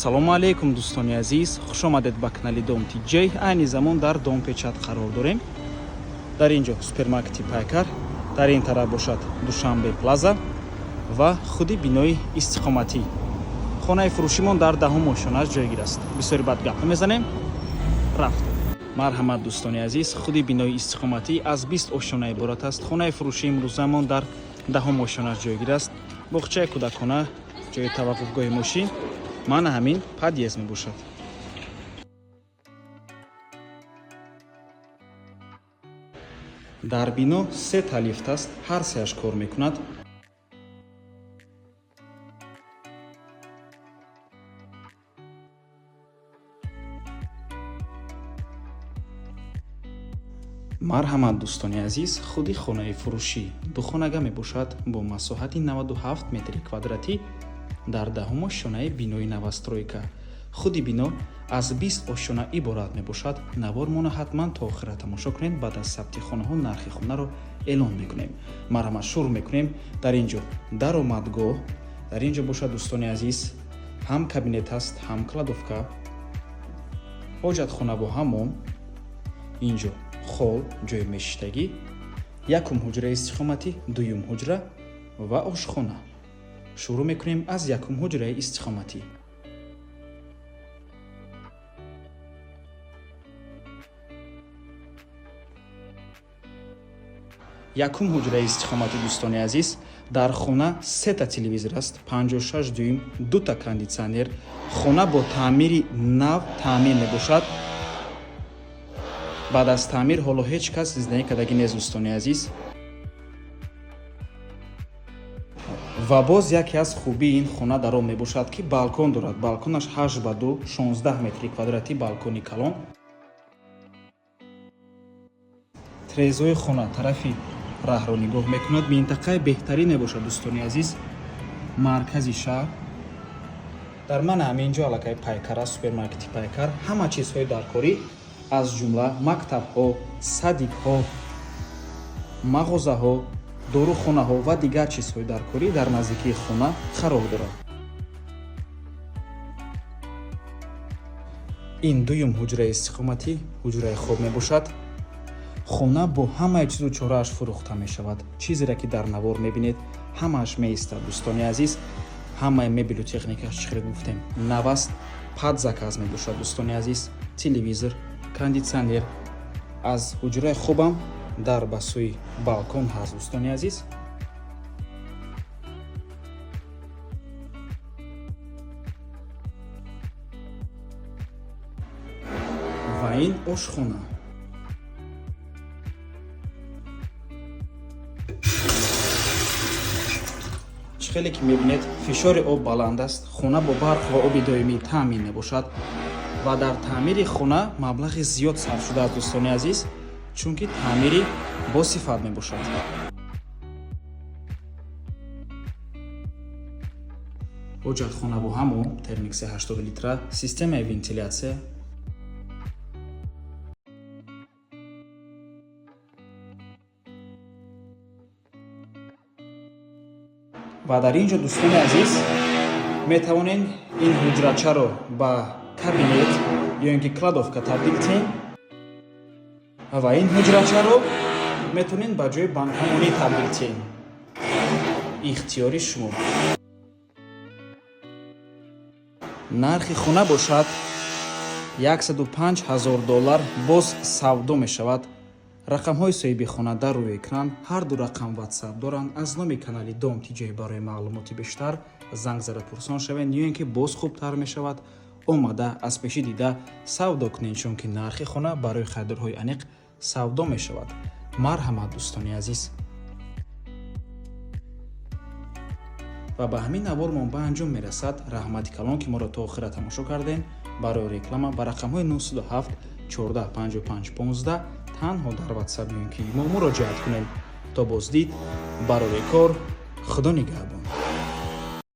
Ассалому алайкум, дӯстони азиз, хушомадед ба канали Дом Тиҷей. Айни замон дар Дом Печать қарор дорем. Дар ин ҷо супермаркети Пайкар, дар ин тараф бошад Душанбе Плаза ва худи бинои истиқоматӣ. Хонаи фурӯшимон дар даҳум ошёнаш ҷойгир аст. Бисёри бад гап намезанем, рафт. Марҳамат, дӯстони азиз, худи бинои истиқоматӣ аз 20 ошёна иборат аст. Хонаи фурӯшии имрӯзамон дар даҳум ошёнаш ҷойгир аст. Боғчаи кӯдакона, ҷои таваққуфгоҳи мошин мана ҳамин подъезд мебошад. Дар бино сета лифт аст, ҳар сеаш кор мекунад. Марҳамат, дӯстони азиз, худи хонаи фурӯшӣ духонага мебошад бо масоҳати 97 метри квадратӣ дар даҳум ошёнаи бинои новостройка. Худи бино аз 20 ошёна иборат мебошад. Навормона ҳатман то охира тамошо кунед. Баъд аз сабти хонаҳо нархи хонаро эълон мекунем. Марҳамат, шурӯъ мекунем. Дар ин ҷо даромадгоҳ, дар ин ҷо бошад, дӯстони азиз, ҳам кабинет аст, ҳам кладовка, ҳоҷатхона бо ҳаммом, ин ҷо холл, ҷои мешиштагӣ, якум ҳуҷраи истиқоматӣ, дуюм ҳуҷра ва ошхона. Шурӯъ мекунем аз якум ҳуҷраи истиқоматӣ. Якум ҳуҷраи истиқоматӣ, дӯстони азиз, дар хона сета телевизор аст, 56 дюйм, дута кондитсионер. Хона бо таъмири нав таъмир мебошад. Баъд аз таъмир ҳоло ҳеҷ кас зиндагӣ кардагӣ нест, дӯстони азиз. Ва боз яке аз хубии ин хона дар он мебошад, ки балкон дорад. Балконаш 8 ба 2, 16 метри квадратӣ, балкони калон. Трезои хона тарафи раҳро нигоҳ мекунад. Минтақаи беҳтарин мебошад, дӯстони азиз, маркази шаҳр. Дар мана ҳамин ҷо аллакай Пайкар аст, супермаркети Пайкар. Ҳама чизҳои даркорӣ, аз ҷумла мактабҳо, садикҳо, мағозаҳо, дорухонаҳо ва дигар чизҳои даркорӣ дар наздикии хона қарор дорад. Ин дуюм ҳуҷраи истиқоматӣ, ҳуҷраи хоб мебошад. Хона бо ҳамаи чизу чорааш фурӯхта мешавад. Чизере ки дар навор мебинед, ҳамааш меистад, дӯстони азиз. Ҳамаи мебелу техникаш, чӣ хеле гуфтем, нав аст, под заказ мебошад, дӯстони азиз. Телевизор, кондитсионер. Аз ҳуҷраи хобам дар ба сӯи балкон ҳаст, дӯстони азиз. Ва ин ошхона. Чӣ хеле ки мебинед, фишори об баланд аст. Хона бо барқ ва оби доимӣ таъмин мебошад ва дар таъмири хона маблағи зиёд сарф шудааст, дӯстони азиз, чунки таъмири босифат мебошад. Ҳоҷатхона бо ҳаммом, термикси 80 литра, системаи вентилятсия. Ва дар ин ҷо, дӯстони азиз, метавонед ин ҳуҷрачаро ба кабинет ё ин ки кладовка табдил диҳем ва ин ҳуҷрачаро метавонед ба ҷои банкамонӣ табдил диҳем. Ихтиёри шумо. Нархи хона бошад 105 ҳазор доллар, боз савдо мешавад. Рақамҳои соҳиби хона дар рӯи экран, ҳар ду рақам Ватсап доранд. Аз номи канали Дом Тиҷой барои маълумоти бештар занг зада пурсон шавед ё ин ки боз хубтар мешавад, омада аз пешӣ дида савдо кунед, чунки нархи хона барои харидорҳои аниқ савдо мешавад. Марҳамат, дӯстони азиз. Ва ба ҳамин навормон ба анҷом мерасад. Раҳмати калон, ки моро то охира тамошо кардем. Барои реклама ба рақамҳои 907 14 55 15 танҳо дар Ватсап ё ин ки мо муроҷиат кунем. То боздид, барори кор, Худо нигаҳбон.